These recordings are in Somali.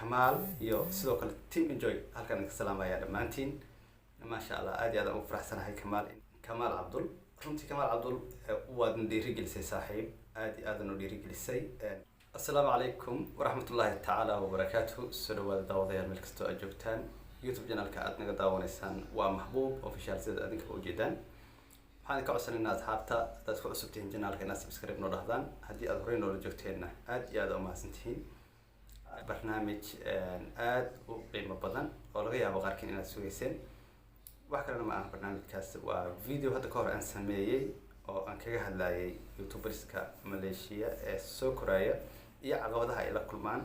Kamaal iyo sidoo kale Team Enjoy halkan idinka salaamaya dhammaantiin. Maasha Allah, aad iyo aad aan ugu faraxsanahay Kamaal, Kamaal Cabdul. Runtii Kamaal Cabdul waadna dhiirigelisay, saaxiib, aad iyo aad noo dhiirigelisay. Assalaamu calaykum waraxmatullaahi tacaala wabarakaatuhu. Soo dhawaada daawadayaal, meel kastoo aad joogtaan. YouTube channelka aad naga daawanaysaan waa Maxbuub Official. Sida adinkaba ujeedaan, waxaan idinka codsanaynaa, asxaabta, haddaad ku cusub tihiin channelka, inaad subscribe noo dhahdaan. Haddii aad horey noola joogteenna, aad iyo aad aa umahadsan tihiin. Barnaamij aad u qiimo badan oo laga yaabo qaarkiin inaad sugeyseen, wax kalena ma aha. Barnaamijkaas waa video hadda ka hor aan sameeyey oo aan kaga hadlayay youtuberska Malaysia ee soo koraya iyo caqabadaha ay la kulmaan.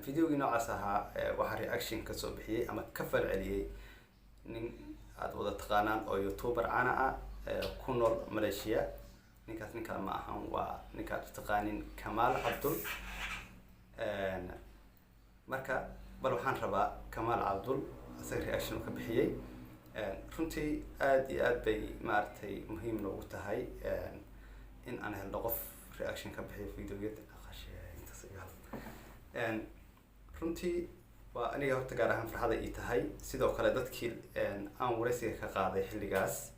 Videogii noocaas ahaa waxaa reaction kasoo bixiyey ama ka falceliyey nin aada wada taqaanaan oo youtuber cana ah, ku nool Malaysia. Ninkaas nin kale ma ahan, waa ninkaad u taqaanin Kamaal Cabdul. Marka bal waxaan rabaa Kamaal Cabdul asaga reaction uu ka bixiyey. Runtii aada iyo aad bay maaragtay muhiim noogu tahay in aan helno qof reaction ka bixiyo videoyada. Intaas iga hal. Runtii waa aniga horta gaar ahaan farxada ii tahay. Sidoo kale dadkii aan waraysiga ka qaaday xilligaas,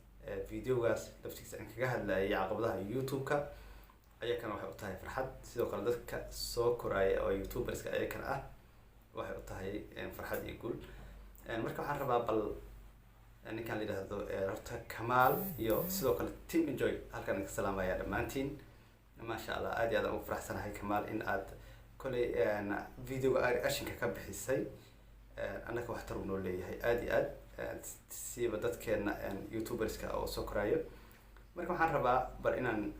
videogaas laftigiisa aan kaga hadlayay caqabadaha YouTube-ka, ayakana waxay u tahay farxad. Sidoo kale dadka soo koraya oo youtuberska ayakana ah waxay u tahay farxad iyo guul. Marka waxaan rabaa bal ninkan la yidhaahdo horta Kamaal iyo sidoo kale Team Enjoy halkan idinka salaamaya dhammaantiin. Maasha Allah, aad iyo aad aan ugu faraxsanahay, Kamaal, in aad kolay videoga reactionka ka bixisay. Annaka waxtar uu noo leeyahay aad iyo aad, siiba dadkeena youtuberska oo soo korayo. Marka waxaan rabaa bal inaan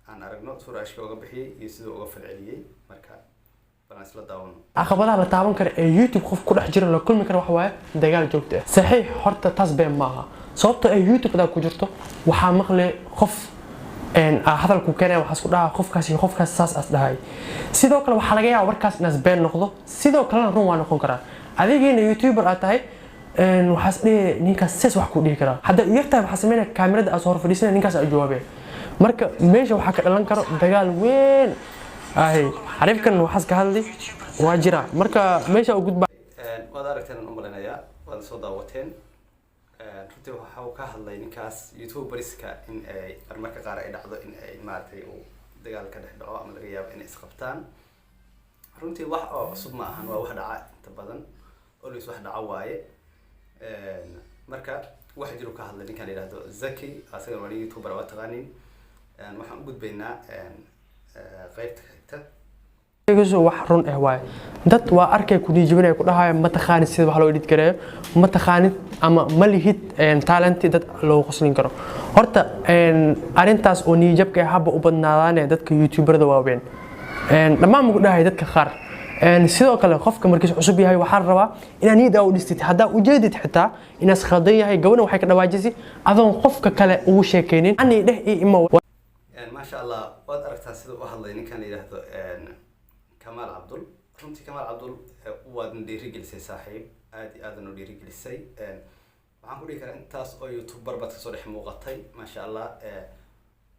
aan aragno suu reactionka uga bixiyey iyo siduu uga falceliyey. Marka bal aan isla daawano. Caqabadaha la taaban kara ee YouTube qof ku dhex jira la kulmi kara waxa waaye dagaal joogto ah. Saxiix, horta taas been maaha, sababtoo ay YouTube adaa ku jirto waxaa maqlay qof aa hadalku keenaya, waxaa isku dhahaa qofkaas iyo qofkaas saas as dhahay. Sidoo kale waxaa laga yaabaa warkaas inaas been noqdo, sidoo kalena run waa noqon karaa. Adigiina youtuber aad tahay, waxaas dhihi ninkaas sees wax ku dhihi karaa. Hadday u yartahay, waxaa sameynaya kaamirada aad soo hor fadhiisanaya, ninkaas aa jawaabaya. Marka meesha waxaa ka dhalan karo dagaal weyn ahay. Xariifkan waxaas ka hadli waa jira. Marka meesha u gudba. Waad aragteen aan umaleynayaa, waad soo daawateen. Runtii waxa uu ka hadlay ninkaas youtuberska in ay marmarka qaar ay dhacdo in ay maaragtay uu dagaal ka dhex dhaco ama laga yaabo inay isqabtaan. Runtii wax oo cusub ma ahan, waa wax dhaca inta badan, always wax dhaca waaye. Marka wax jiru ka hadlay ninkan la yihahdo Zaki, asagana waa nin youtuber, waa taqaanin. Waxaan u gudbaynaa qeybta xigta. Sheegayso wax run ah waaye. Dad waa arkay ku niijibinaya, ku dhahaya ma taqaanid sida wax loo edit gareeyo, ma taqaanid ama ma lihid talent dad loogu qoslin karo. Horta arrintaas oo niijabka ah haba u badnaadaane dadka youtuberada waaweyn, dhammaan maku dhahay, dadka qaar. Sidoo kale qofka markiis cusub yahay waxaa la rabaa inaad niyad aa u dhistid. Haddaa ujeedid xitaa inaas khaldan yahay, gabadhan waxay ka dhawaajisay adoon qofka kale ugu sheekaynin ani dheh iyo ima. Maasha Allah, waad aragtaa sida u hadlay ninkan la yidhaahdo Kamaal Cabdul. Runtii Kamaal Cabdul waadna dhiirigelisay, saaxiib, aad iyo aad noo dhiirigelisay. Waxaan ku dhihi karaa intaas oo youtuber baad kasoo dhex muuqatay. Maasha Allah,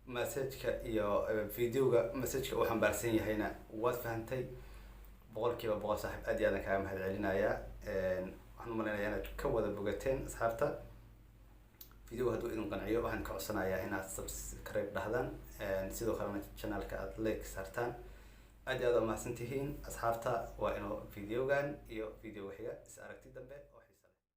messageka iyo videoga messageka uu xambaarsan yahayna waad fahantay 100%. Saaxiib, aad iyo aadan kaaga mahad celinayaa. Waxaan u malaynayaa inaad ka wada bogateen, asxaabta. Video hadduu idin qanciyo, waxaan ka codsanayaa inaad subscribe dhahdaan, sidoo kalena channelka aad like saartaan. Aad iyo aad waa mahadsan tihiin, asxaabta. Waa inuu videogan iyo videoga xiga is aragti dambe oo xiisa.